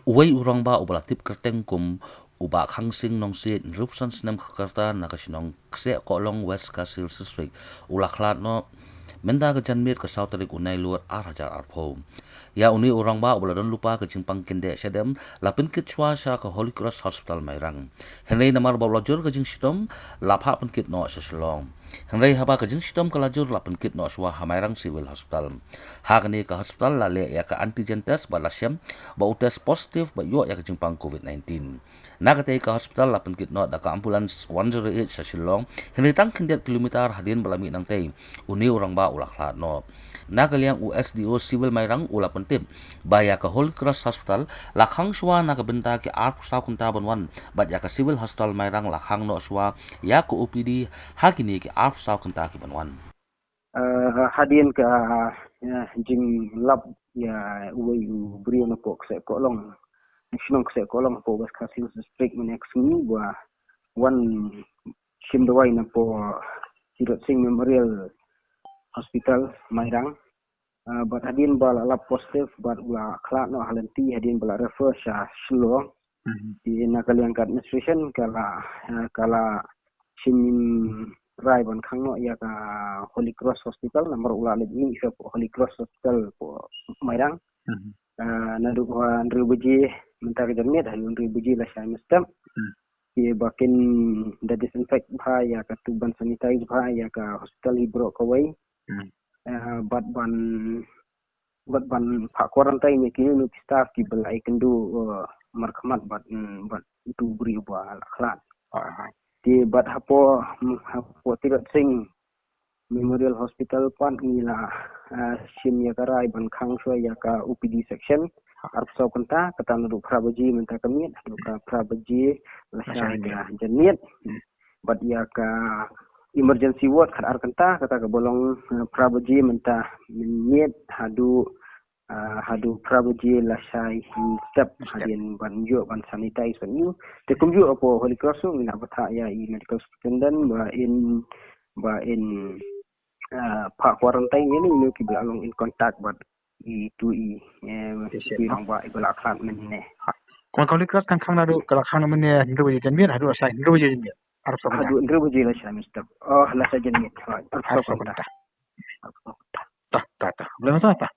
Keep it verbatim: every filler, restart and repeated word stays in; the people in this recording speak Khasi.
Uwei u rangbah uba la tip kyrteng kum u Bah Khangsing Nongsiej, hynriewphew san snem ka rta, na ka shnong Kseh Kohlong, West Khasi Hills District, u la khlad noh mynta ka janmiet ka saw tarik u Nailur ar hajar arphew. Ïa une u rangbah uba la don lypa ka jingpang kyndit shadem la pynkit shuwa sha ka Holy Cross Hospital Mairang. Hynrei namar ba u la jur ka jingshitom, la phah pynkit noh sha Shillong. Hynrei haba ka jingshitom ka la jur, la pynkit noh shuwa ha Mairang Civil Hospital. Ha kane ka hospital la leh ïa ka antigen test bad la shem ba u test positive bad ïoh ïa ka jingpang covid nineteen. Na katei ka hospital la pynkit noh da ka ambulance one zero eight sha Shillong, hynrei tang khyndiat kilometer hadien ba la mih nangtei, une u rangbah u la khlad noh. Na ka liang u S D O Civil Mairang u la pyntip ba ïa ka Holy Cross Hospital la khang shuwa na ka bynta ki arphew saw kynta ban wan, bad ïa ka Civil Hospital Mairang la khang noh shuwa ïa ka O P D ha kine ki arphew saw kynta ki ban wan. Uh, hadien ka, uh, jinglap ïa uwei u briew na pok Kseh Kohlong, shnong Kseh Kohlong, pok West Khasi Hills District, mynne ka sngi ba wan shim dawai na pok Tirot Sing Memorial Hospital Mairang. Uh, bad hadien ba la lap positive bad u la khlad noh ha lynti, hadien ba la refer sha Shillong. Mhm. Te na ka liang ka administration ka la, uh, ka la shim rai ban khang noh ïa ka Holy Cross Hospital, namar u la leit mih sha Holy Cross Hospital pok Mairang. Mhm. Uh, naduh hynriew baje mynta ka janmiet haduh hynriew baje la shai mynstep. Mhm. Te ba kin da disinfect bha ïa ka, to ban sanitize bha ïa ka hospital hi baroh kawei. Hmm. Eh, bad ban, bad ban phah quarantine ïa kino kino ki staff kiba la ïakynduh, eh, markhmat bad, mm, bad utu u briew uba la khlad. Ah, ah. Te bad hapoh, mm, hapoh Tirot Sing Memorial Hospital pat ngi la, eh, shim ïa ka rai ban khang shuwa ïa ka O P D section arphew saw kynta, kata naduh phra baje mynta ka miet haduh ka phra baje lashai ka janmiet. Hmm. Bad ïa ka emergency ward khatar kynta, kata kaba long, eh, phra baje mynta miet haduh, eh, haduh phra baje lashai mynstep. Mynstep. Hadien ban ïoh ban sanitize ban ïoh. Te kumjuh hapoh Holy Cross ruh ngi la bthah ïa i medical superintendent ba in, ba in, eh, phah quarantine ïa kino kino kiba la long in contact bad itu i, eh, itu i rangbah iba la khlad mynne. Ha. Kumba ka Holy Cross kan khang naduh, ka la khang mynne hynriew baje janmiet haduh lashai hynriew baje janmiet. Arphew saw kynta. Haduh hynriew baje lashai mynstep. Oh, lashai janmiet. Ha, arphew saw kynta. Arphew saw kynta. Tah, tah, tah. Boleh masuk tah.